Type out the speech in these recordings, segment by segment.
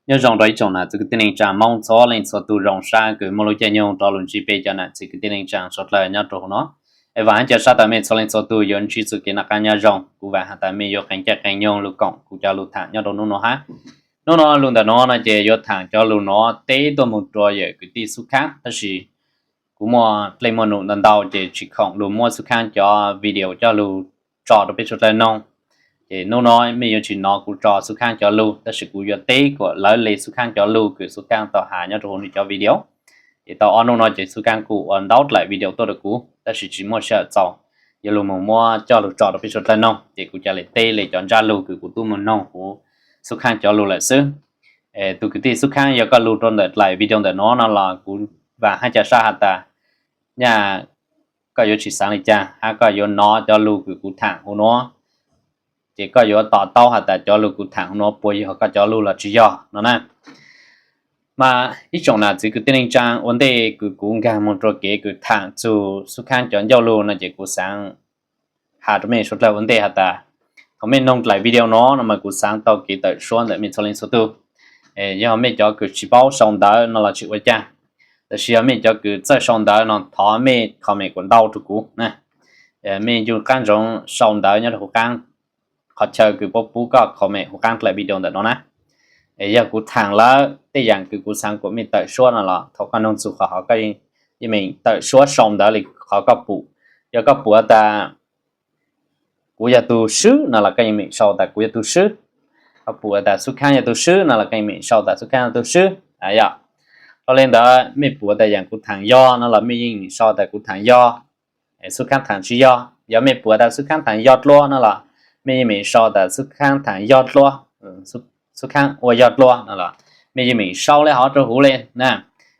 Nyob zoo rau ib tsoom nam txiv kwv tij neej tsaa Moob txhua leej txhua tug, zoo sab kws muaj lub caij nyoog rov lug ntsib peb cov nam txiv kwv tij neej tsaa suav dlawg nyob rau huv nuav. Es vaam hab ca sab tas mej txhua leej txhua tug yuav ntsib txuj kev noj qaab nyob zoo. Kuv vaam has tas mej yuav qee caij qee nyoog lug koom kuv cov lug thaam nyob rau nub nuav hab. Nub nuav lug ntawm nuav no ces yuav thaam cov lug nuav teb tuaj moog rua yawm kwv tij xub khaab, tab sis kuv muaj dlej muaj num ntau ntau ces tsis khoom lug muab xub khaab cov video coj lug tso rau peb suav dlawg noog. Ces nub nuav mej yuav tsis nov kuv tso xub khaab cov lug, tab sis kuv yuav teb kuas lawv le xub khaab cov lug kws xub khaab tau has nyob rau huv nwg cov video. Ces tau ob nub no ces xub khaab kuj ua ntau dlaim video tuaj rau kuv, tab sis tsis muaj sij hawm txaus yuav lug moog muab coj lug tso rau peb suav dlawg noog, ces kuv ca le teb le cov ntsab lug kws kuv tub moog noog huv xub khaab cov lug lawm xwb. Es tug kwv tij xub khaab, yog koj lug rua ntawm dlaim video ntawm nuav no los kuv vaam hab ca sab has tas nyaj koj yuav tsis xaav le caag hab koj yuav nov cov lug kws kuv thaam huv nuav, ces koj yuav to taub has tas cov lug kuv thaam huv nuav puas yog koj cov lug los tsis yog no na. Mas ib tsoom nam txiv kwv tij neej tsaa, ua ntej kws kuv nkaag moog rua kev kws thaam txug xub khaab cov ncauj lug no ces kuv xaav has rua mej suav dlawg ua ntej has tas thaum mej noog dlaim video nuav no mas kuv xaav tau kev tawm suab ntawm mej txhua leej txhua tug. Yog mej cov kws tsis paub sau ntawv no los tsis ua caag, tab sis yog mej cov kws txawj sau ntawv no thov mej comment kuas ntau rua kuv na. Mej yuav qaab ntsoov sau ntawv nyob rua huv qaab qhov chaw kws puab pub koj comment huv qaab dlaim video ntawm nuav na. Yog kuv thaam lawm tej yaam kws kuv xaav kuas mej tawm suab no los thaum koj noog txug qhov hov koj yeej meem tawm suab sau ntawv le qhov koj pum. Yog koj pum has tas kuv yog tug swb no los koj yeej meem sau tas kuv yog tug swb. Koj pum has tas xub khaab yog tug swb no los koj yeej meem sau tas xub khaab yog tug swb. Yog, dhau le ntawd mej pum has tas yaam kuv thaam yog no los mej yeej meem sau tas kuv thaam yog, xub khaab thaam tsis yog. Yog mej pum has tas xub khaab thaam yog dlua no los mej yeej meem sau tas xub khaab thaam yog dlua, xub khaab ua yog dlua no los mej yeej meem sau le hov rua huv le na.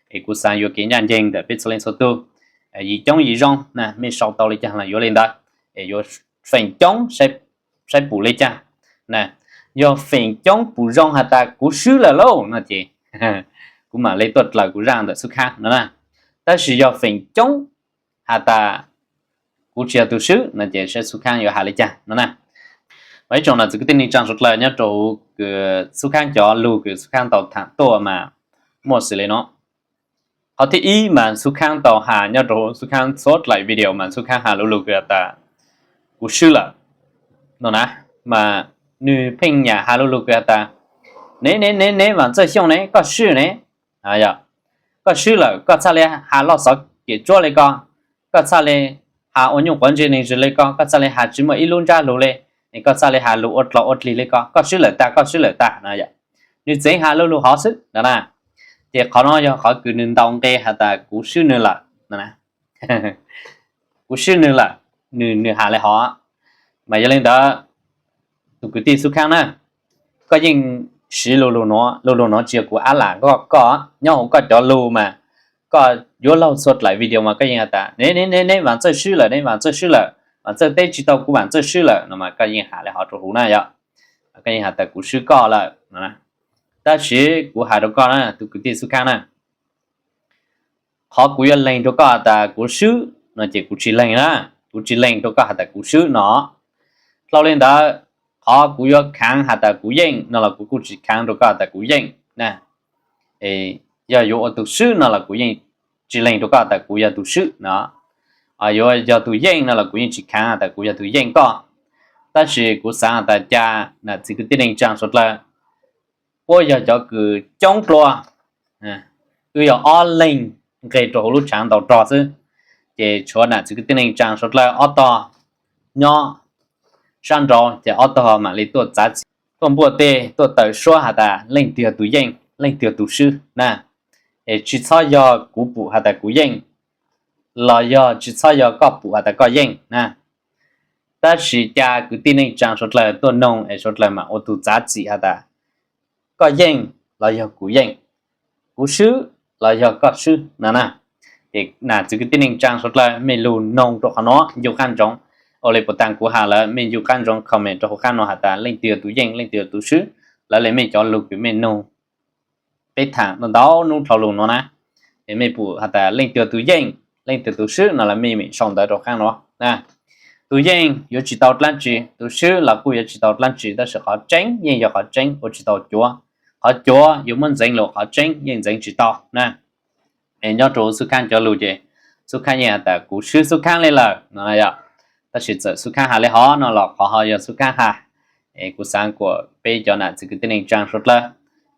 Es kuv xaav yuav kev ncaj nceeg ntawm peb txhua leej txhua tug, yim coob yim zoo na, mej sau tau le caag los yuav le ntawd. Es yuav feem coob saib pum le caag na. Yog feem coob pum zoo has tas kuv swb lawm lauj no ces kuv mam le tuaj dlaws kuv zaaj ntawm xub khaab no na. Tab sis yog feem coob has tas kuv tsis yog tug swb no ces saib xub khaab yuav has le caag no na. Mas ib tsoom nam txiv kwv tij neej tsaa suav dlawg nyob rau huv kws xub khaab cov lug kws xub khaab tau thaam tuaj mas muaj xws le no. Qhov thib ib mas xub khaab tau has nyob rau huv xub khaab txhua dlaim video mas xub khaab has lu lug kws has tas kuv swb lawm no na. Mas nwg pheej nyam has lu lug kws has tas, ne ne ne ne Vaam Txawj Xyooj ne, koj swb ne. Koj swb lawm koj txhaj le has loj xov kem tsuab le ko, koj txhaj le has ua nyuj quav ntseg neeg zwg le ko, koj txhaj le has tsis muaj ib lub ntsab lug le, es koj txhaj le has lug ua dlog ua dlig le ko, koj swb lawm tag, koj swb lawm tag no. Nwg txeev has lu lug hov xwb no na. Ces qhov no yog qhov kws nwg ntaus nqe has tas kuv swb nwg lawm no. Kuv swb nwg lawm, nwg has le hov. Mas yog le ntawd, tug kwv tij xub khaab na, koj yeej siv lu lug nuav, lu lug nuav tsis yog kuv ab lam koj, koj nyob huv koj cov lug mas koj yuav laug txhua dlaim video mas koj yeej has tas ne ne ne ne Vaam Txawj swb lawm ne, Vaam Txawj swb lawm, Vaam Txawj teb tsis tau kuv, Vaam Txawj swb lawm no mas koj yeej has le hov rua huv na yog. Koj yeej has tas kuv swb koj lawm. Tab sis kuv has rua koj na tug kwv tij xub khaab na, qhov kuv yuav leeg rua koj has tas kuv swb no ces kuv tsis leeg na, kuv tsis leeg rua koj has tas kuv swb no. Dhau le ntawd, qhov kuv yuav khaav has tas kuv yeej no los kuv kuj tsis khaav rua koj has tas kuv yeej na. Yog yuav ua tug swb no los kuv yeej tsis leeg rua koj has tas kuv yog tug swb no. Yuav yog tug yeej no los kuv yeej tsis khaav has tas kuv yog tug yeej koj. Tab sis kuv xaav has tas ca nam txiv kwv tij neej tsaa suav dlawg, puab yog cov kws coob dlua, wb yog ob leeg nqeg rua huv lub tshaav ntau rog xwb, ces tshuav nam txiv kwv tij neej tsaa suav dlawg ob tog nyob sab nraud ces ob tog mam li tuaj txav txim, tuaj npuaj tej, tuaj tawm suab has tas leej twg yog tus yeej, leej twg yog tus swb na. Es tsis txhob yog kuv pum has tas kuv yeej, los yog tsis txhob yog koj pum has tas koj yeej na. Tab sis ca kwv tij neej tsaa suav dlawg tuaj noog es suav dlawg mam ua tus txav txim has tas koj yeej los yog kuv yeej, kuv swb los yog koj swb no na. Ces nam txiv kwv tij neej tsaa suav dlawg mej lug noog rua qhov nuav ncu qaab ntsoov. Ua le puas taag kuv has lawm mej ncu qaab ntsoov comment rua huv qaab nuav has tas leej twg yog tus yeej, leej twg yog tus swb. Lawv le mej cov lug kws mej nug peb thaam ntau ntau nub dlhau lug nuav na, es mej pum has tas leej twg yog tus yeej, leej twg tus swb no los mej meem sau ntawv rua huv qaab nuav. Tus yeej yuav tsis tau dlaab tsi, tus swb los kuj yuav tsis tau dlaab tsi, tab sis qhov tseeb yeej yog qhov tseeb, ua tsis tau cuav. qhov cuav yuav muab ntxeev los qhov tseeb yeej ntxeev tsis tau na. Es nyob rau Xub Khaab cov lus ces Xub Khaab yeej has tas kuv swb Xub Khaab li lawm no yom. Tab sis txawm Xub Khaab has li hov no los qhov ho yog Xub Khaab has. Es kuv xav kom peb cov nam txiv kwv tij neej tsaa suav dlawg,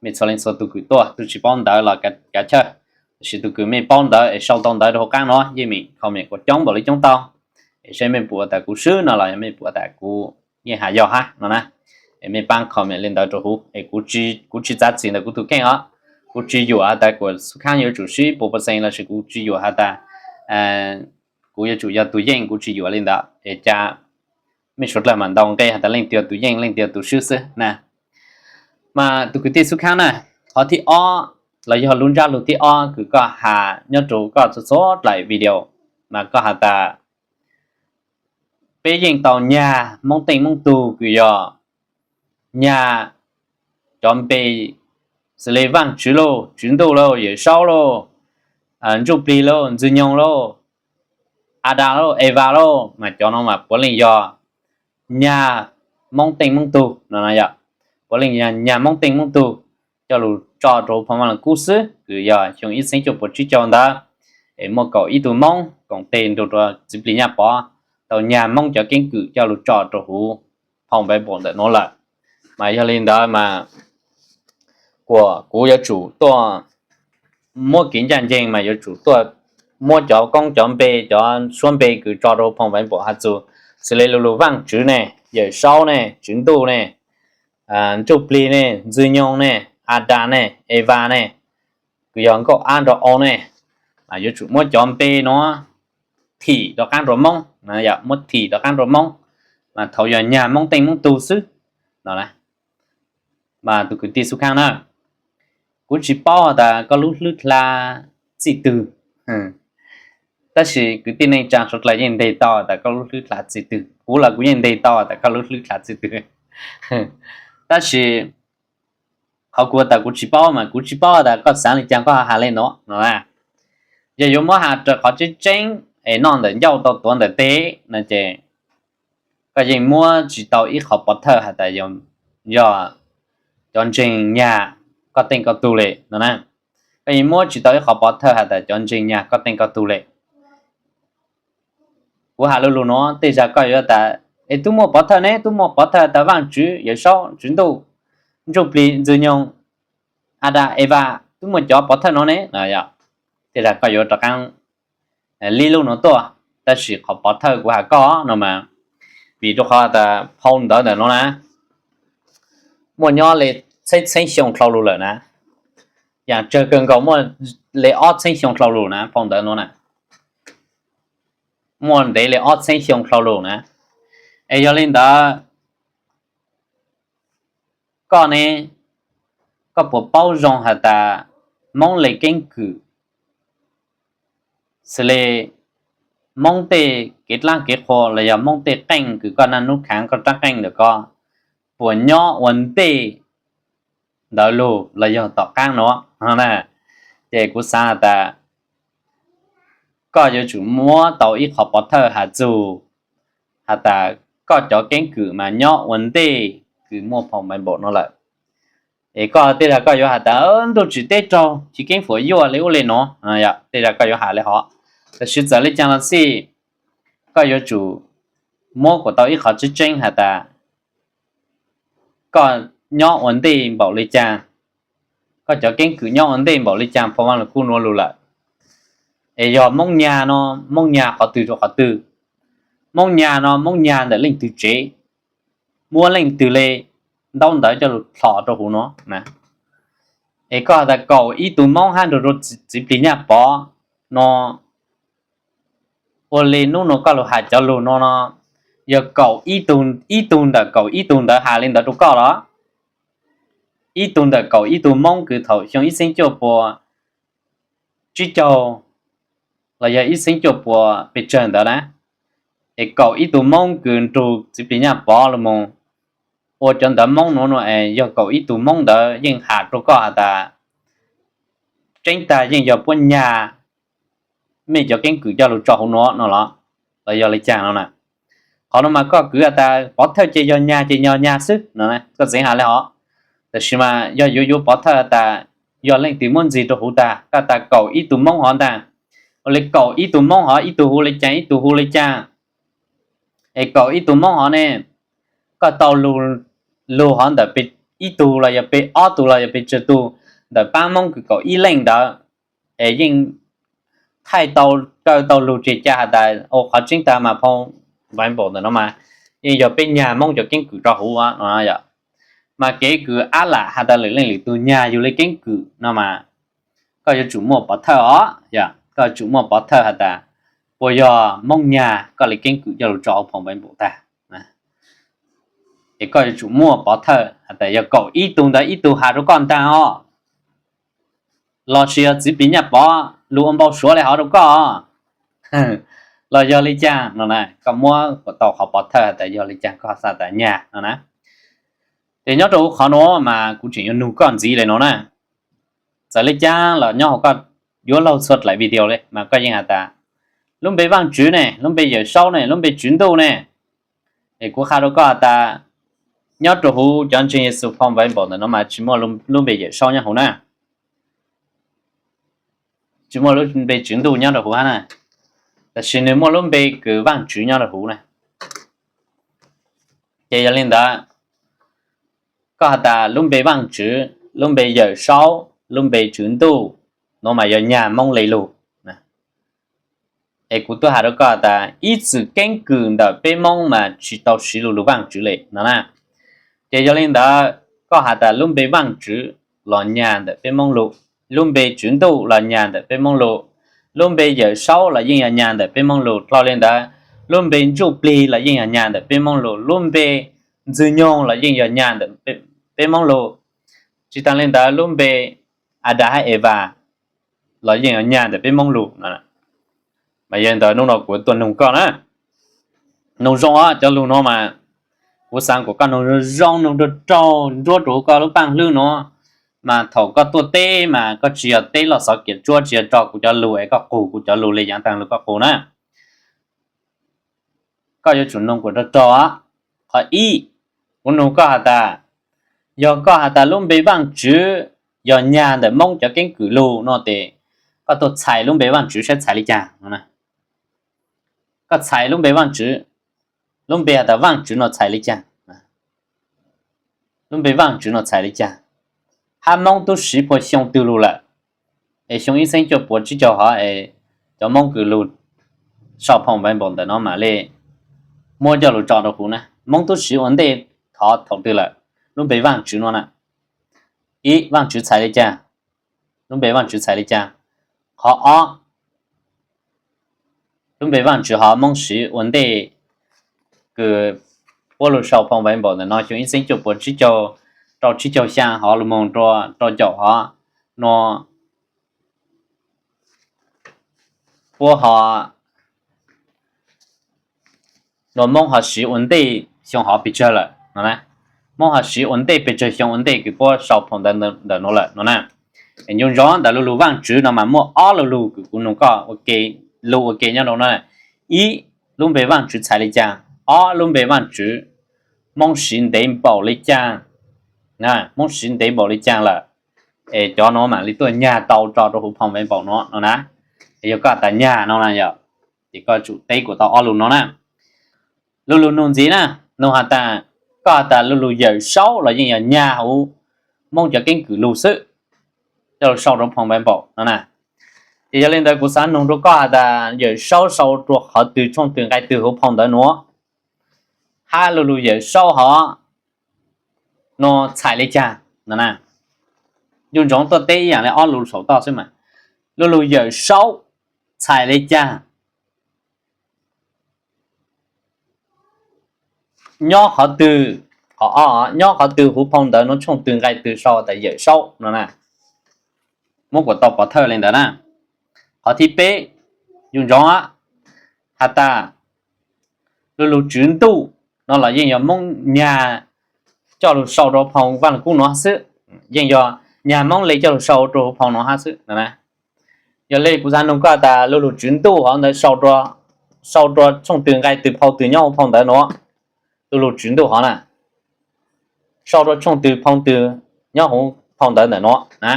mej txhua leej txhua tug kws tuaj, tug tsis paub ntawv los kav chawj, tab sis tug kws mej paub ntawv es sau tau ntawv rau hauv qaab no yeej mej comment kom coob npaum li coob tau. Es saib mej puas tas kuv swb no los yog mej puas tas kuv yeej has yog hab no na. Es mej paab comment li ntawd rau huv es kuv tsis txav txim ntawm kuv tug kheej os. Kuv tsis yuam has tas kuas Xub Khaab yuav tsum swb pua pua xees lossis kuv tsis yuam has tas kuv yuav tsum yog tug yeej, kuv tsis yuam li ntawd es ca mej suav dlawg mam ntaus nqe has tas leej twg yog tug yeej leej twg yog tug swb xwb na. Mas tug kwv tij Xub Khaab na, qhov thib ob los yog lub ntsab lug thib ob kws koj has nyob rau koj txhua txhua dlaim video, mas koj has tas peb yeej tau nyag Moob teej Moob tug kws yog nyag cov npe xws li Vaaj Tswv lauj, Tswv Ntuj lauj, Yawm Saub lauj, Ntsuj Plig lauj, Ntxwg Nyoog lauj, Adas lauj, Evas lauj, mas cov no mas puav leej yog nyag Moob teej Moob tug no yom. Puav leej yog nyag Moob teej Moob tug coj lug tso rau huv Phoo Vaaj Lug Kub xwb, kws yog xyoo ib txheeb cuaj puas tsib caug ntawd es muaj kaum ib tug Moob koom teg nrug rua Txiv Plig Nyaj Pov tau nyag Moob cov keeb kwm coj lug tso rau huv phoo Npaiv Npaum ntawm nuav lawm. Mas yog li ntawd mas kuas kuv yuav tsum tuaj muab kev ncaj nceeg mas yuav tsum tuaj muab cov koob cov npe, cov suab npe kws tso rau huv phoo Npaiv Npaum has txug xws li lu lug Vaaj Tswv ne, Yawm Saub ne, Tswv Ntuj ne, Ntsuj Plig ne, Ntxwg Nyoog ne, Adas ne, Evas ne, kws yog nkauj ab nrog au ne, mas yuav tsum muab cov npe nuav thim rov qaab rua Moob, muab thim rov qaab rua Moob, mas thaum yog nyag Moob teej Moob tug xwb no. Mas tug kwv tij Xub Khaab na, kuv tsis paub has tas koj lub hlwb dlha txij twg, tab sis kwv tij neej tsaa suav dlawg yeej nteg tau tas koj lub hlwb dlha txij twg. Kuv los kuv yeej nteg tau tas koj lub hlwb dlha txij twg. Tab sis qhov kuv tas kuv tsis paub mas kuv tsis paub tas koj xaav le caag koj has le nuav no. Yog yuav muab has raws qhov tseeb tseeb es noj ntawm ncauj tau tuav ntawm teg no ces koj yeej muab tsis tau ib qhov pov thawj has tas yog cov ntseeg nyag koj teej koj tug le no na. Koj yeej muab tsis tau ib qhov pov thawj has tas cov ntseeg nyag koj teej koj tug le. Kuv has lu lug nuav tej zag koj yuav tas, es tub muaj pov thawj ne, tub muaj pov thawj tas Vaaj Tswv, Yawm Saub, Tswv Ntuj, Ntsuj Plig, Ntxwg Nyoog, Adas, Evas, tub muaj cov pov thawj nuav ne. Tej zag koj yuav rov qaab li lub nuav tuaj, tab sis qhov pov thawj kuv has koj no mas vim rau qhov tas phau ntawv ntawm nuav na muaj nyob le txheeb txheeb xyoo dlhau lug lawm na. Yaam tsawg kawg nkaus muaj le ob txheeb xyoo dlhau lug na phau ntawv nuav na. Muaj ntev le ob txheeb xyoo dlhau lug na. Es yog li ntawd koj ne, koj puas paub zoo has tas Moob le keeb kwm xws le Moob tej kev dlaab kev qhua los yog Moob tej qeej kws koj naj nub khaav koj raab qeej ntawm ko puas nyob ua ntej ntawd lug los yog tom qaab nuav? Ces kuv xaav has tas koj yuav tsum muab tau ib qhov pov thawj has txug has tas koj cov keeb kwm mas nyob ua ntej kws muaj phau Npaiv Npaum nuav lawm. Es koj tej zag koj yuav has tas ntuj tsim teb raug chiv keeb fuam yuaj le ub le nuav, tej zag koj yuav has le hov. Tab sis txawm le caag los xij, koj yuav tsum muab kuas tau ib qhov tseeb tseeb has tas koj nyob ua ntej npaum le caag, koj cov keeb kwm nyob ua ntej npaum le caag phau Vaaj Lug Kub nuav lug lawm. Es yog Moob nyag no, Moob nyag qhov twg rua qhov twg? Moob nyag no Moob nyag ntawm leej twg tsev? Muab leej twg le ntaub ntawv coj lug dlhos rua huv nuav na? Es koj has tas kaum ib tug Moob hab nrug rua Txiv Plig Nyaj Pov no, ua le nub nuav koj lug has cov lug no no, yog kaum ib tug, ib tug ntawm kaum ib tug ntawd has le ntawd rua koj los? Ib tug ntawm kaum ib tug Moob kws thaum xyoo ib txheeb cuaj puas tsib caug los yog ib txheeb cuaj puas pes tsawg ntawd na, es kaum ib tug Moob kws nrug Txiv Plig Nyaj Pov lug moog ua cov ntawv Moob nuav no, es yog kaum ib tug Moob ntawd yeej has rua koj has tas tseeb tag yeej yog puab nyag mej cov keeb kwm coj lug tso huv nuav no los, los yog le caag no na? Qhov no mas koj kwv has tas pov thawj ces yog nyag ces yog nyag xwb no, koj tseev has le hov. Tab sis mas yog yuav yuav pov thawj has tas yog leej twg muab ntxiv rau huv tag, koj tas kaum ib tug Hmoob hov ntag, ua li kaum ib tug Hmoob hov, ib tug hu li cas ib tug hu li cas, es kaum ib tug Hmoob hov ne, koj tau lug hov ntawm peb ib tug los yog peb ob tug los yog peb tsawg tug ntawm pab Hmoob kws kaum ib leej ntawd, es yeej thaij tau, kaw tau lug tseg ca has tas ua qhov tseeb tag mas phoo Bible ntawm no mas yeej yog peb nyag Hmoob cov keeb kwm rau huv no yom. Mas kev kws ab lam has tas lwm leej lwm tug nyag yug li keeb kwm no mas koj yuav tsum muaj pov thawj os, koj yuav tsum muaj pov thawj has tas puas yog Hmoob nyag koj li keeb kwm coj lug tso hauv phoo Bible tag. Es koj yuav tsum muaj pov thawj has tas yog kaum ib tug ntawd ib tug has rau koj ntag os, lossis yog Txiv Plig Nyaj Pov lug ua npau suav li hov rau koj, los yog li cas no na, koj muab tau qhov pov thawj has tas yog li cas koj xav tas nyag no na. Ces nyob rau huv qhov nuav mas kuv tseem yuav nug koj ntxiv li no na. Txawm li cas los nyob hauv koj yuav laug txhua dlaim video li mas koj yeej has tas lub npe Vaajtswv ne, lub npe Yawm Saub ne, lub npe Tswv Ntuj ne. Es kuv qha rau koj has tas nyob rau huv cov ntseeg Yexus phoo Bible ntawm no mas tsis muaj lub npe Yawm Saub nyob huv na, tsis muaj lub npe Tswv Ntuj nyob rau huv hab na, tab sis nws muaj lub npe kws Vaajtswv nyob rau huv na. Ces yog li ntawd, koj has tas lub npe Vaajtswv, lub npe Yawm Saub, lub npe Tswv Ntuj, nuav mas yog nyag Moob le lug. Es kuv tub has rau koj tas ib txwm keeb kwm ntawm peb Moob mas tsis tau siv lu lug Vaajtswv le no na. Ces yog li ntawd, koj has tas lub npe Vaajtswv los nyag ntawm peb Moob lug, lub npe Tswv Ntuj los nyag ntawm peb Moob lug, lub npe Yawm Saub los yeej yog nyag ntawm peb Moob lug. Dlhau li ntawd, lub npe Ntsuj Plig los yeej yog nyag ntawm peb Moob lug, lub npe Ntxwg Nyoog los yeej yog nyag ntawm peb Moob lug. Tsis tas li ntawd, lub npe Adas hab Evas los yeej yog nyag ntawm peb Moob lug. Mas yog li ntawd hnub no kuv tuaj nug koj na, nug zoo os, cov lug nuav mas kuv xaav kom koj nug zoo, nug raug raug nruab rua huv koj lub paaj hlwb nuav, mas thaum koj tuaj teb mas koj tsis yog teb loj xov kiav tsuab, tsis yog tso kuv cov lug es koj qug kuv cov lug li yaav taag lug koj qug na. Koj yuav tsum nug kuas raug raug. Qhov ib, kuv nug koj has tas, yog koj has tas lub npe Vaajtswv yog nyag ntawm Moob cov keeb kwm lug no tes, koj tuaj txhais lub npe Vaajtswv saib txhais li cas. Koj txhais lub npe Vaajtswv, lub npe has tas Vaajtswv no txhais li cas? Lub npe Vaajtswv no txhais li cas? Hab Moob tub siv puag xyoo twg lug lawm? Es xyoo ib txheeb cuaj puas tsib caug hov es cov Moob kws lug sau phoo Bible ntawm no mam li muab coj lug tso rau huv na. Moob tub siv ua ntej thov thaum twg lawm? Lub npe Vaajtswv no na. Ib, Vaajtswv txhais li cas? Lub npe Vaajtswv txhais li cas? Qhov ob, lub npe Vaajtswv hov Moob siv ua ntej kws puab lug sau phoo Bible ntawm no xyoo ib txheeb cuaj puas tsib caug rau tsib caug xyaa hov lug moog rua rau caum hov no, puab ho, no Moob ho siv ua ntej xyoo hov pes tsawg lawm no na. Moob ho siv ua ntej pes tsawg xyoo ua ntej kws puab sau phoo ntawv ntawm nuav lawm no na. Es nco ntsoov ntawm lu lug Vaajtswv no mas muaj ob lu lug kws kuv nug koj ua ke, lug ua ke nyob rau no. Ib, lub npe Vaajtswv txhais li cas? Ob, lub npe Vaajtswv Moob siv ntev npaum li cas? Moob siv ntev npaum li cas lawm es cov nuav mam li tuaj nyag tau tso rau huv phoo Bible nuav no na? Yog koj has tas nyag no na yog, ces koj tsum teb kuas tau ob lug no na. Lu lug nug ntxiv na, nug has tas, koj has tas lu lug Yawm Saub los yeej yog nyag huv Moob cov keeb kwm lug xwb, coj lug sau rau phoo Bible no na. Ces yog li ntawd kuv xav nug rua koj has tas Yawm Saub sau rua qhov twg, tshooj twg, nqai twg huv phoo ntawv nuav, hab lu lug Yawm Saub hov no txhais li cas no na. Nco ntsoov tuaj teb ib yaam le ob lug saum toj xwb mas, lu lug Yawm Saub txhais li cas? Nyob qhov twg, qhov ob, nyob qhov twg huv phoo ntawv nuav, tshooj twg, nqai twg sau tas Yawm Saub no na. Muab kuas tau pov thawj li ntawd na. Qhov thib peb, nco ntsoov has tas lu lug Tswv Ntuj no los yeej yog Moob nyag coj lug sau rua phoo Vaaj Lug Kub nuav hab xwb, yeej yog nyag Moob le coj lug sau rua huv phoo nuav hab xwb no na. Yog le kuv xav nug koj tas lu lug Tswv Ntuj hov ntawd sau rua tshooj twg, nqai twg, phau twg nyob huv phoo ntawv nuav, lu lug Tswv Ntuj hov na, sau rua tshooj twg, phoo twg, nyob huv phau ntawv ntawm nuav na.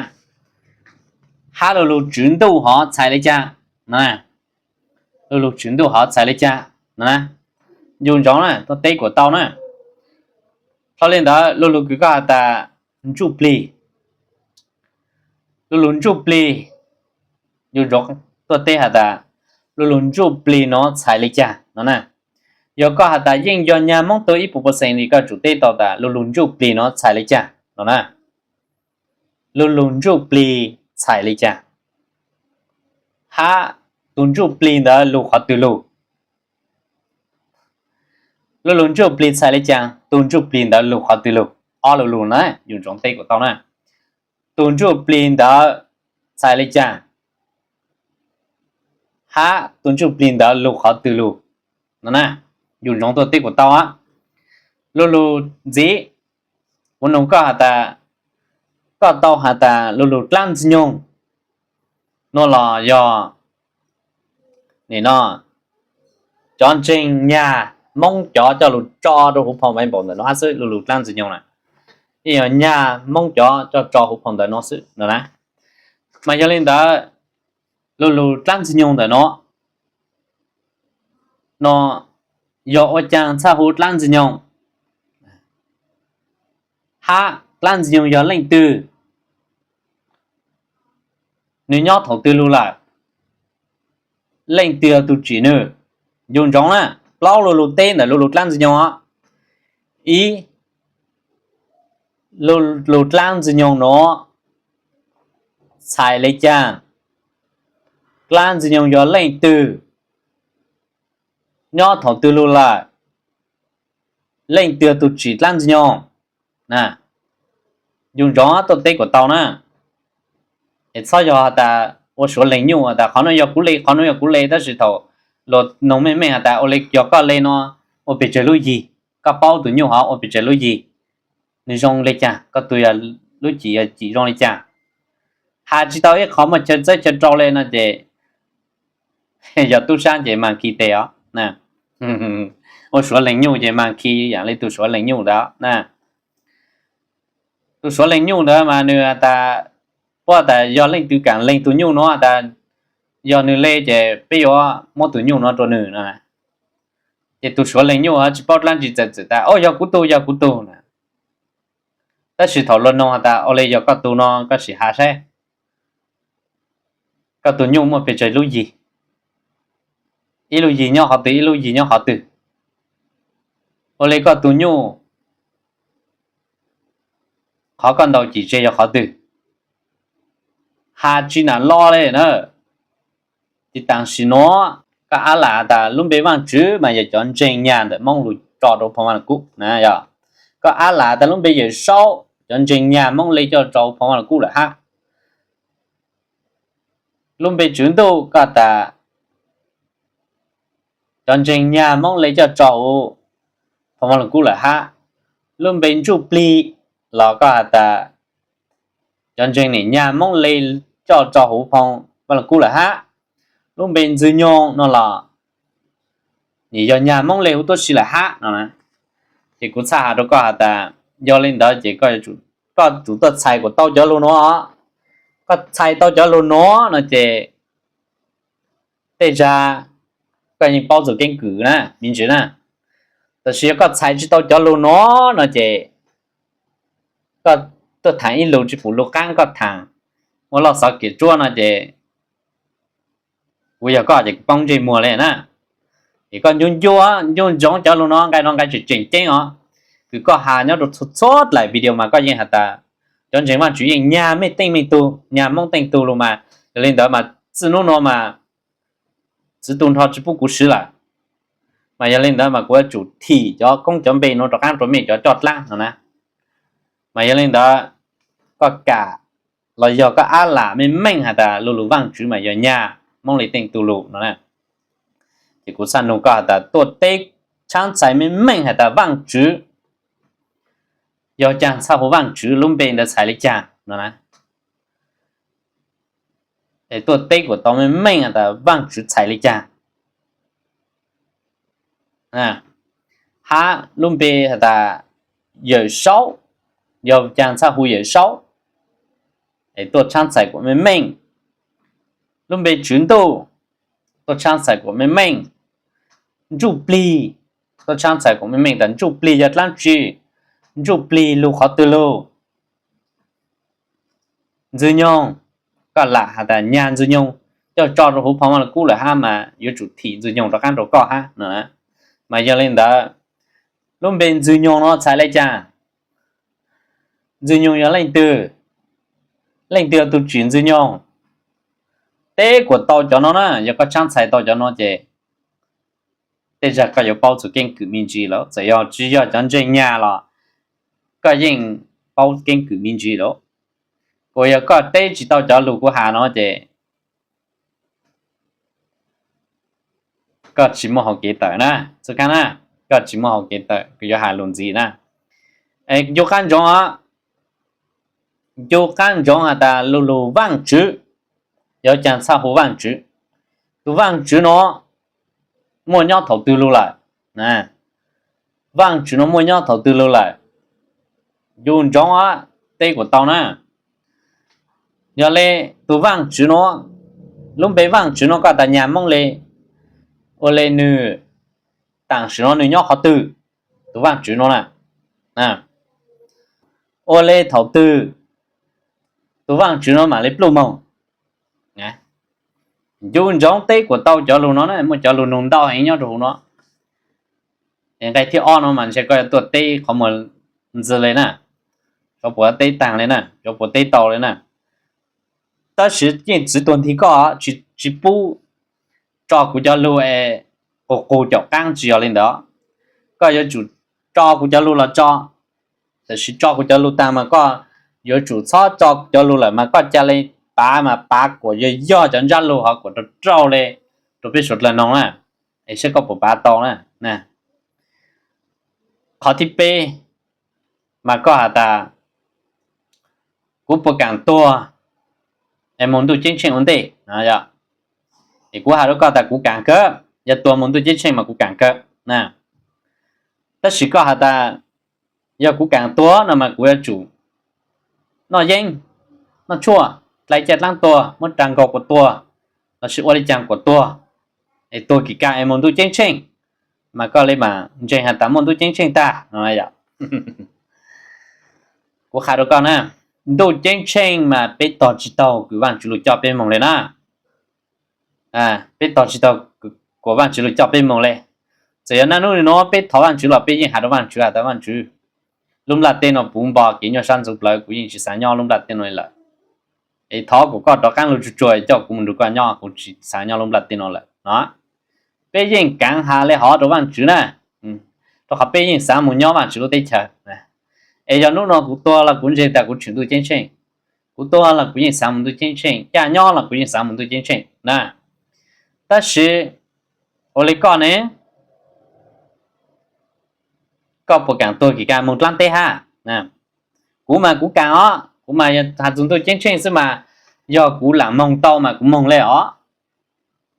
Hab lu lug tswv ntuj hov txhais le caag? Lu lug tswv ntuj hov txhais le caag? Yus ntsoov na, tuaj teb kuas tau na. Dlhau le ntawd lu lug kws koj has tas ntsuj plig, lu lug ntsuj plig, yus ntsoov tuaj teb has tas lu lug ntsuj plig nuav txhais le caag no na. Yog koj has tas yeej yog nyag Moob tug ib puas pawxees li, koj tsum teb tau tas lu lug ntsuj plig nuav txhais le caag no na. Lu lug ntsuj plig txhais le caag, hab tug ntsuj plig ntawd lug qhov twg lug? Lu lug ntsuj plig txhais le caag, tug ntsuj plig ntawd lug qhov twg lug? Ob lu lug na, yus ntsoov teb kuas tau na. Tug ntsuj plig ntawd txhais le caag, hab tug ntsuj plig ntawd lug qhov twg lug no na. Yus ntsoov tuaj teb kuas tau. Lu lug ntxiv, kuv nug koj has tas, koj tau has tas lu lug dlaab ntxwg nyoog nuav los yog nim no cov ntseeg nyag Moob cov coj lug tso rua huv phau npaum ntawm nuav hab xwb, lu lug dlaab ntxwg nyoog na. Yeej yog nyag Moob cov coj tso huv phau ntawv nuav xwb no na. Mas yog le ntawd, lu lug dlaab ntxwg nyoog ntawm nuav no yog ua caag txhaj hu dlaab ntxwg nyoog, hab dlaab ntxwg nyoog yog leej twg, nwg nyob thaum twg lug lawm, leej twg yog tug tsim nwg? Yus ntsoov na, plaub lu lug teb ntawm lu lug dlaab ntxwg nyoog os. Ib, lu lug dlaab ntxwg nyoog nuav txhais le caag? Dlaab ntxwg nyoog yog leej twg, nyob thaum twg lug lawm, leej twg yog tug tsim dlaab ntxwg nyoog? Yus ntsoov tuaj teb kuas tau na. Es txhob yog has tas ua suav leeg nyuj has tas qhov nuav yog kuv le, qhov nuav yog kuv le, tab sis thaum luag nug meej meej has tas ua le yog koj le no, ua pes tsawg lub yig? Koj paub tug nyuj hov ua pes tsawg lub yig? Nwg zoo le caag? Koj tug yog lub cim yog cim zoo le caag? Has tsi tau ib qho muaj chaw txawb chaw rau le no ces yog tub sab ces mas khi tes os. Ua suav leej nyuj ces mas khi yaam le tug suav leej nyuj ntawd na. Tug suav leej nyuj ntawd mas nwg has tas, puab tas yog leej twg kaam leeg tug nyuj nuav has tas yog nwg le ces peb yuav muab tug nyuj nuav rua nwg no. Ces tug suav leej nyuj tsi paub dlaab tsi txawm txawm tas, o, yog kuv tug, yog kuv tug na. Tab sis thaum luag nug has tas ua le yog koj tug no, koj sim has saib, koj tug nyuj muaj pes tsawg lub yig? Ib lub yig nyob qhov twg, ib lub yig nyob qhov twg? Ua le koj tug nyuj qhov koj ntaus cim tseg yog qhov twg? Has tsi nam lo le na. Tes taam sim nuav koj ab lam tas lub npe Vaajtswv mas yog cov ntseeg nyag ntawm Moob lug tso rua phoo Vaaj Lug Kub na. Yog koj ab lam tas lub npe Yawm Saub, cov ntseeg nyag Moob le coj tso huv phoo Vaaj Lug Kub lawm hab. Lub npe Tswv Ntuj koj tas cov ntseeg nyag Moob le coj tso huv phoo Vaaj Lug Kub lawm hab. Lub npe Ntsuj Plig los koj has tas cov ntseeg nim nyag Moob le coj tso huv phoo Vaaj Lug Kub lawm hab. Lub npe Ntxwg Nyoog no los nim yog nyag Moob le huv tuab si lawm hab no. Ces kuv txhaj has rua koj has tas, yog le ntawd ces koj yuav tsum, koj tsum tuaj txhais kuas tau cov lug nuav. Koj txhais tau cov lug nuav no ces tej zag koj yeej paub txug keeb kwm na, me ntsis na. Tab sis yog koj txhais tsi tau cov lug nuav no ces koj tuaj thaam ib lug tsi pum lug qaab, koj thaam ua loj xov kiam tsuab no ces kuv yog koj ces kuv poob ntsej muag le na. Es koj ncu ncu, ncu ntsoov cov lug nuav, nqai nuav nqai tseem tseem ceeb os. Kws koj has nyob rua txhua txhua dlaim video mas koj yeej has tas cov ntseeg Vaajtswv yeej nyag mej teej mej tug, nyag Moob teej tug lug mas. Yog le ntawd mas txij nub nuav mas txwv tu nrho tsi pub kuv swv lawm. Mas yog le ntawd mas kuv yuav tsum thim cov koob cov npe nuav rov qaab rua mej cov coj dlaab no na. Mas yog le ntawd koj kam los yog koj ab lam meej meej has tas lu lug Vaajtswv mas yog nyag Moob le teej tug lug no na. Ces kuv txhaj nug koj has tas tuaj teb tshaab txhais meej meej has tas Vaajtswv yog caag, txhaj hu Vaajtswv lub npe ntawd txhais le caag no na. Es tuaj teb kuas tau meej meej has tas Vaajtswv txhais le caag. Hab lub npe has tas Yawm Saub, Yog caag txhaj hu Yawm Saub, es tuaj tshaab txhais kuas meej meej. Lub npe Tswv Ntuj, tuaj tshaab txhais kuas meej meej. Ntsuj Plig, tuaj tshaab txhais kuas meej meej tas Ntsuj Plig yog dlaab tsi, Ntsuj Plig lug qhov twg lug. Ntxwg Nyoog, koj lam has tas nyag Ntxwg Nyoog coj tso rau huv Phoo Vaj Lug Kub lawm hab mas yuav tsum thim Ntxwg Nyoog rov qaab rau koj hab no. Mas yog le ntawd, lub npe Ntxwg Nyoog no txhais le caag? Ntxwg Nyoog yog leej twg? Leej twg yog tug tsim Ntxwg Nyoog? Teb kuas tau cov no na, yog koj tshaab txhais tau cov no ces tej zag koj yuav paub txug keeb kwm me ntsis lawm. Txawm yog tsi yog cov ntseeg nyag los koj yeej paub keeb kwm me ntsis lawm. Kuas yog koj teb tsi tau cov lug kuv has no ces koj tsi muaj hau kev tawm na, xub khaab na, koj tsi muaj hau kev tawm, kuv yuav has lug ntxiv na. Ncu qaab ntsoov, ncu qaab ntsoov has tas lug lug Vaajtswv, yog caag txhaj hu Vaajtswv? Tug Vaajtswv no muaj nyob thaus twg lug lawm? Vaajtswv no muaj nyob thaus twg lug lawm? Ncu ntsoov, teb kuas tau na. Yog le tug Vaajtswv no, lub npe Vaajtswv no koj tas nyag Moob le, ua le nwg taam sim no nwg nyob qhov twg? Tug Vaajtswv no na, ua le thaus twg tug Vaajtswv no maam le pluj moog? Ncu ntsoov teb kuas tau cov lug no na, muaj cov lug nug ntau heev nyob rua huv no. Nqe thib ob no mas ntshe koj yuav tuaj teb qhov muag ntxiv le na, xyov puas teb taag le na, xyov puas teb tau le na. Tab sis yeej txwv tuag nthi koj, tsi pub tso kuv cov lug es qus qus caum qaab, tsi yog le ntawd. Koj yuav tsum tso kuv cov lug los tso, tab sis tso kuv cov lug taag mas koj yuav tsum txhob tso kuv cov lug lawm mas koj ca le pav mas pav kuas yog yog cov ntsab lug hov kuas rau rau le rua peb suav dlawg noog na, es saib koj puas pav tau na. Qhov thib peb mas koj has tas kuv puas kaam tuag es moog ntuj ceeb tsheej ua ntej? Es kuv has rua koj tas kuv kaam kawg, yog tuag moog ntuj ceeb tsheej mas kuv kaam kawg na. Tab sis koj has tas yog kuv kaam tuag no mas kuv yuav tsum noj yeeb, noj tshuaj, dlai caj dlaab tuag, muab rag nkaug kuas tuag, lossis ua le caag kuas tuag, es tuag kis kaam es moog ntuj ceeb tsheej, mas koj le maam ntseeg has tas muaj ntuj ceeb tsheej tag no. Kuv qha rua koj na, ntuj ceeb tsheej mas peb tog tsi taug kws Vaajtswv lug coj peb moog le na. Peb tog tsi taug kuas Vaajtswv lug coj peb moog le. Txawm yog naj nub nuav peb thov Vaajtswv los peb yeej has rua Vaajtswv has tas Vaajtswv, lub nplaj teb no puv npo kev nyuaj sab ntxuv plawv, kuv yeej tsi xaav nyob lub nplaj teb no lawm. Es thov kuas koj rov qaab lug tsuag tsuag coj kuv moog nrug koj nyob, kuv tsi xaav nyob lub nplaj teb no lawm no. Peb yeej kaav has le hov rua Vaajtswv na, rua qhov peb yeej xaav moog nyob Vaajtswv lub teb chaws. Es yog nub no kuv tuag los kuv ntseeg tas kuv tseem ntuj ceeb tsheej, kuv tuag los kuv yeej xaav moog ntuj ceeb tsheej, caj nyob los kuv yeej xaav moog ntuj ceeb tsheej na. Tab sis ua le koj ne, koj puas kaam tuag kis kaam moog dlaab teb hab? Kuv mas kuv kaam os, kuv mas has txug ntuj ceeb tsheej xwb mas, yog kuv laam moog tau mas kuv moog le os.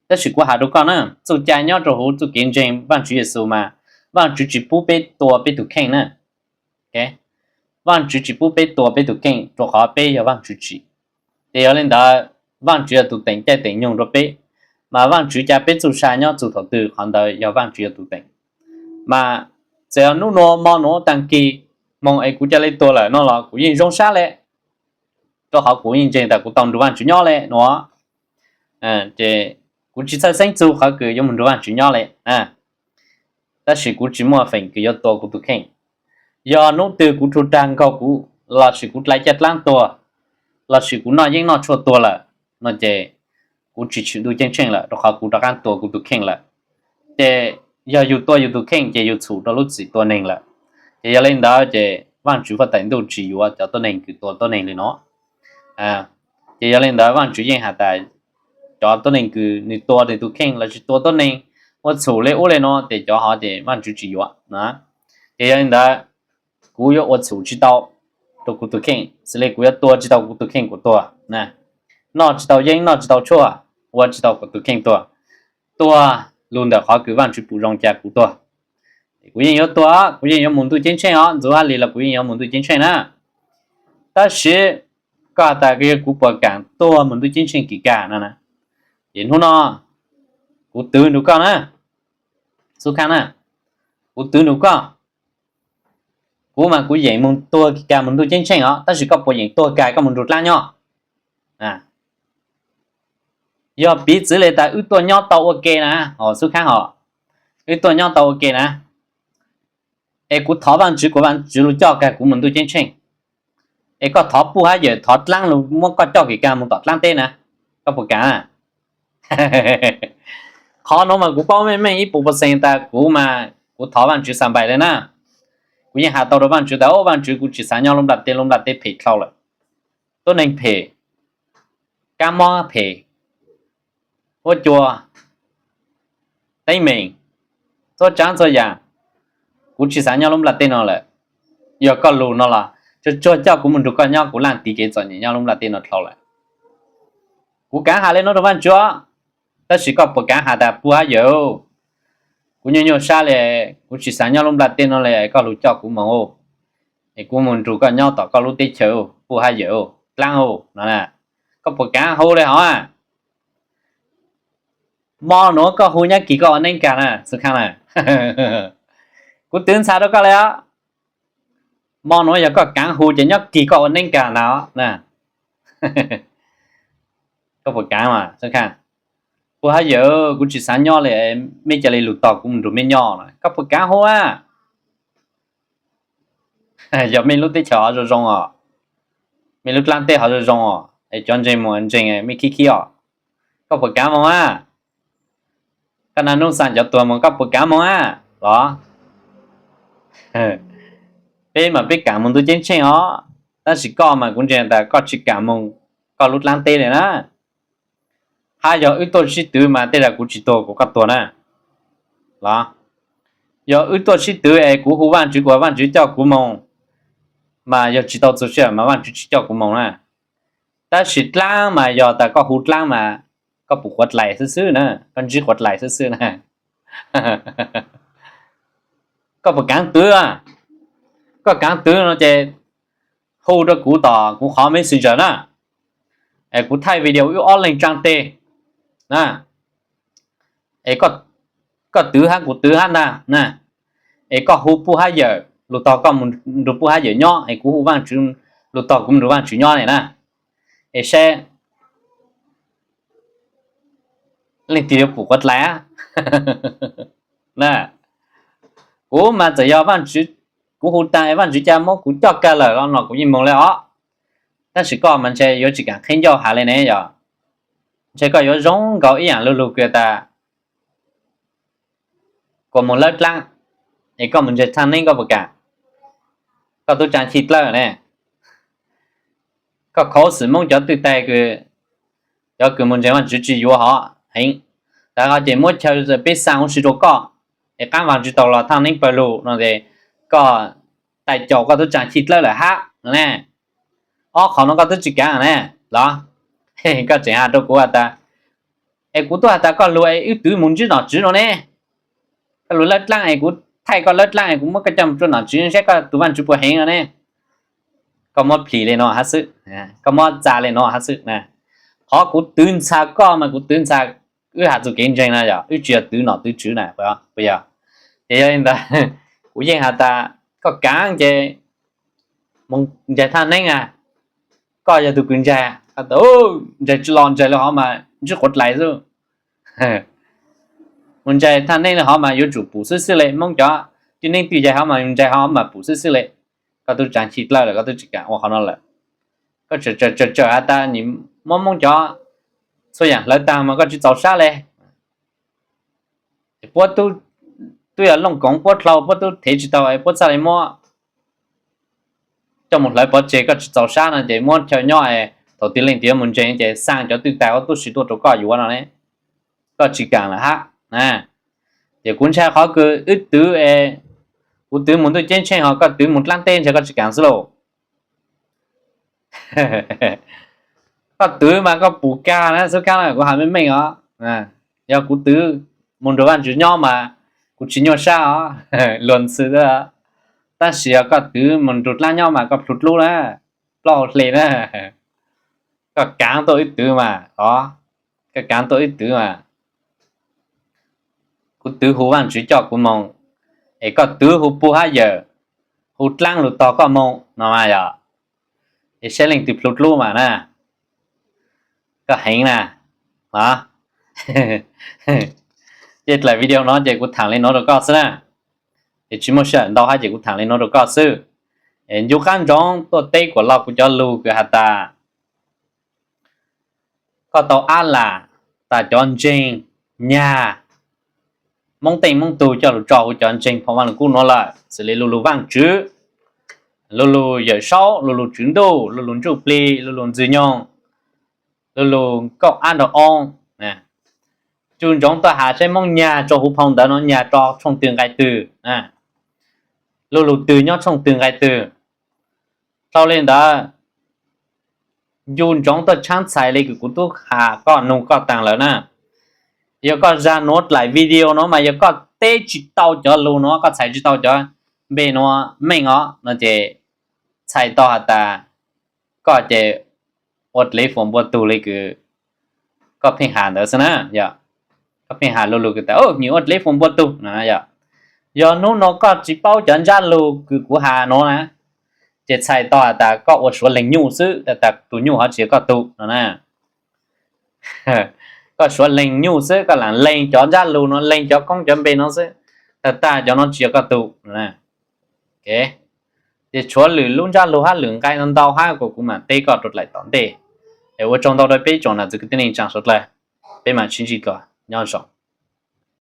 Tab sis kuv has rua koj na, txuj cai nyob rua huv txuj kev ntseeg Vaajtswv Yexus mas, Vaajtswv tsi pub peb tua peb tug kheej na. Vaajtswv tsi pub peb tua peb tug kheej rua qhov peb yog Vaajtswv tsim. Ces yog le ntawd, Vaajtswv yog tug teem caij teem nyoog rua peb, mas Vaajtswv ca peb txuj sa nyob txug thaum twg qhov ntawd yog Vaajtswv yog tug teem. Mas txawm yog nub nuav mo nuav taag kis moog es kuv ca le tuag lawm no los kuv yeej zoo sab le, rua qhov kuv yeej ntseeg tas kuv tau nrug Vaajtswv nyob le nuav. Ces kuv tsi txhawj xeeb txug qhov kws yuav moog nrug Vaajtswv nyob le. Tab sis kuv tsi muaj feem kws yuav tua kuv tug kheej. Yog nub twg kuv rug rag nkaug kuv, lossis kuv dlai caj dlaab tuag, lossis kuv noj yeeb noj tshuaj tuag lawm no ces kuv tsi tseem ntuj ceeb tsheej lawm, rua qhov kuv rov qaab tua kuv tug kheej lawm. Ces yog yug tua yug tug kheej ces yug txhum rua lub txim tua neeg lawm. Ces yog le ntawd ces Vaajtswv Huab Tais Ntuj tsi yuav cov tuab neeg kws tua tuab neeg le nuav. Ces yog le ntawd Vaajtswv yeej has tas cov tuab neeg kws nwg tua nwg tug kheej lossis tua tuab neeg ua txhum le ub le nuav ces cov hov ces Vaajtswv tsi yuav. Ces yog le ntawd kuv yuav ua txhum tsi tau rua kuv tug kheej, xws le kuv yuav tua tsi tau kuv tug kheej kuas tuag, noj tsi tau yeeb noj tsi tau tshuaj, ua tsi tau kuv tug kheej tuag, tuag lug ntawm qhov kws Vaajtswv pum zoo ca kuv tuag. Kuv yeej yuav tuag, kuv yeej yuav moog ntuj ceeb tsheej os, ntxuv hab li los kuv yeej yuav moog ntuj ceeb tsheej na. Tab sis koj has tas yog kuv puas kam tuag mus ntuj ceeb tsheej kis kag no na? Ces hnub no kuv twv nrug koj na, Xub Khaab na, kuv twv nrug koj. Kuv mas kuv yeem mus tuag kis kag mus ntuj ceeb tsheej os, tab sis koj puas yeem tuag kag koj mus nrug dlaab nyob? Yog piv txwv le tas wb tuaj nyob tau ua ke na, Xub Khaab hos, wb tuaj nyob tau ua ke na, es kuv thov Vaajtswv, kuv Vaajtswv lug coj kag kuv mus ntuj ceeb tsheej, es koj thov puj hab yawm thov dlaab lug muab koj coj kis kag mus tom dlaab teb na, koj puas kam? Qhov nuav mas kuv paub meej meej ib puas percent tas kuv mas kuv thov Vaajtswv xa npais le na. Kuv yeej has tau rau Vaajtswv tas, Au Vaajtswv, kuv tsi xav nyob lub nplaj teb, lub nplaj teb phem dlhau lawm, tuab neeg phem, kab mob phem, huab cua, teeb meem, txhua tsaav txhua yaam, kuv tsi xav nyob lub nplaj teb no lawm. Yog koj lug no los tsuag tsuag coj kuv mus nrug koj nyob, kuv laaj tiv kev txom nyem nyob lub nplaj teb no dlhau lawm. Kuv kaav has le nuav rau Vaajtswv, tab sis koj puas kaav has tas puj hab yawm, kuv nyuaj nyuaj sab le, kuv tsi xav nyob lub nplaj teb no le, koj lug coj kuv moog, es kuv mus nrug koj nyob tom koj lub teb chaws, puj hab yawm, dlaab no na. Koj puas kaav hu le hov? Mo nuav koj hu nyob kis koj ua neeb kag na, Xub Khaab na. Kuv twv ntxhais rau koj le os. Mo nuav yog koj kaav hu ces nyob kis koj ua neeb kag ntag na. Koj puas kaav mas, Xub Khaab? Puj hab yawm, kuv tsi xav nyob le, mej ca le lug tog kuv mus nrug mej nyob no. Koj puas kaav hu a? Yog mej lub teb chaws hov zoo zoo os, mej lub dlaab teb hov zoo zoo os, es cov ntseeg mus ntseeg mej khib khib os. Koj puas kaav moog a? Koj naj nub xaa cov tuag moog koj puas kaav moog a los? Peb mas peb kaam mus ntuj ceeb tsheej os, tab sis koj mas kuv ntseeg tas koj tsi kaam moog koj lub dlaab teb le na. Hab yog wb tuaj sib twv mas tej zag kuv tsi tuag kuas koj tuag na los? Yog wb tuaj sib twv es kuv hu Vaajtswv kuas Vaajtswv coj kuv moog, mas yog tsi tau txug sij hawm mas Vaajtswv tsi coj kuv moog na. Tab sis dlaab mas yog tas koj hu dlaab mas koj pum quav dlais xwb xwb na, koj ntsib quav dlais xwb xwb na. Koj puas kaav twv? Koj kaav twv no ces hu rau kuv tom kuv qhov messenger na, es kuv thaij video wb ob leeg tsaa teg na, es koj twv hab kuv twv hab ntag na, es koj hu puj hab yawm lug tog koj mus nrug puj hab yawm nyob, es kuv hu Vaajtswv lug tog kuv mus nrug Vaajtswv nyob ne na, es saib leej twg yuav pum quav dlais. Kuv mas txawm yog Vaajtswv, kuv hu taag Vaajtswv ca muab kuv coj kag lawm los no kuv yeej moog le os. Tab sis koj mas ntshe yuav tsi kaam qhib ncauj has le ne yog, ntshe koj yuav zoo nkaus ib yaam lug lug kws tas kuas moog lawb dlaab, es koj mus ntseeg thaaj neeb koj puas kaam? Koj tub tsaa chij dlawb ne, koj khuv xim Moob cov twj taig kws, cov kws mus ntseeg Vaajtswv tsi yuav hov heev, tas ho ces muab chaw peb xaa huv si rua koj, es qaab vaag tsi taug los thaaj neeb pawg lug no es koj taij caum koj tub tsaa chij dlawb lawm hab no ne. Ob qhov no koj tub tsi kaam ne los? Koj tseem has rua kuv has tas, es kuv tub has tas koj lug es wb twv mus ntsib nom tswv no ne, koj lug lawb dlaab es kuv thaij koj lawb dlaab es kuv muab koj coj mus rua nom tswv saib koj tug Vaajtswv puas heev no ne. Koj muab plhis le no hab xwb, koj muab txaa le no hab xwb na. Qhov kuv twv ntxha koj mas kuv twv ntxha wb has txug kev ntseeg na yog, wb tsi yog twv nom twv tswv na, puas yog? Ces yog li ntawd, kuv yeej has tas koj kaav ces mus ntseeg thaaj neeb a, koj yog tug kws ntseeg, ntseeg tsi los ntseeg le hov mas ntsib quav dlais xwb. Mus ntseeg thaaj neeb le hov mas yuav tsum pum xwb xwb le, Moob cov twj neeb twj yaig hov mas ntseeg hov mas pum xwb xwb le. Koj tub tsaa chij dlawb lawm koj tub tsi kaam ua qhov no lawm. Koj tsawm tsawm tsawm has tas muab Moob cov txhua yaam hlawv taag mas koj tsi txaus sab le. Puab tub yog looj koov puab dlhau puab tub thev tsi tau es puab txhaj le muab coj mus hlawv pov tseg, koj tsi txaus sab no ces muab chaw nyob es thaum twg leej twg yuav mus ntseeg ces xaa cov twj taig huv tub si tuaj rua koj yuav no ne. Koj tsi kaam lawm hab. Ces kuv ntshai qhov kws wb twv es, kuv twv mus ntuj ceeb tsheej ho koj twv mus dlaab teb ntshai koj tsi kaam xwb lauj. Koj twv mas koj pum kag na Xub Khaab, kuv has meej meej os. Yog kuv twv mus nrug Vaajtswv nyob mas kuv tsi nyuaj sab os, luag ntxhw. Tab sis yog koj twv mus nrug dlaab nyob mas koj plhu dlub na. plaub hau hle na. Koj kaav tuaj wb twv mas os, koj kaav tuaj wb twv mas. Kuv twv hu Vaajtswv coj kuv moog, es koj twv hu puj hab yawm, hu dlaab lug tog koj moog no mas yog, es saib leej twg plhu dlub mas na. Koj heev na. Ces dlaim video no ces kuv thaam le nuav rua koj xwb na. Es tsis muaj sij hawm ntau hab ces kuv thaam le nuav rua koj xwb. Ncu qaab ntsoov tuaj teb kuas lug kuv cov lug kws has tas koj tau ab lam tas cov ntseeg nyag Moob Teej Moob Tug coj lug tso huv cov ntseeg phoo Vaaj Lug Kub nuav lawm, xws le lu lug Vaajtswv, lu lug Yawm Saub, lu lug Tswv Ntuj, lu lug Ntsuj Plig, lu lug Ntxwg Nyoog, lu lug Nkauj Ab Nrau Oob. Ncu ntsoov tuaj has saib Moob nyag tso huv phoo ntawd no nyag tso tshooj twg nqai twg, lu lug twg nyob tshooj twg nqai twg. Dlhau le ntawd, ncu ntsoov tuaj tshaab txhais le kws kuv tub has koj nug koj taag lawm na. Yog koj zag nuav dlaim video nuav mas yog koj teb tsis tau cov lug nuav, koj txhais tsis tau cov npe nuav meej os no ces txhais tau has tas koj ces ua dlej fuam npua tug le kws koj pheej has ntawd xwb na. Yog koj pheej has lu lug kws tas nws ua dlej fuam npua tug no yog, yog hnub nuav koj tsis paub cov ntsab lug kws kuv has nuav na, ces txhais tau has tas koj ua suav leeg nyuj xwb, tas tas tug nyuj hov tsis yog koj tug no na. Koj suav leeg nyuj xwb, koj lam leeg cov ntsab lug nuav, leeg cov koob cov npe nuav xwb, tag tag cov nuav tsis yog koj tug. Ces tshuav lwm lub ntsab lug hab lwm nqai no ntau hab kuas kuv mam teb koj rua dlaim tom ntej. Es ua tsaug ntau rua peb tsoom nam txiv kwv tij neej tsaa suav dlawg, peb mam sib ntsib dlua, nyob zoo.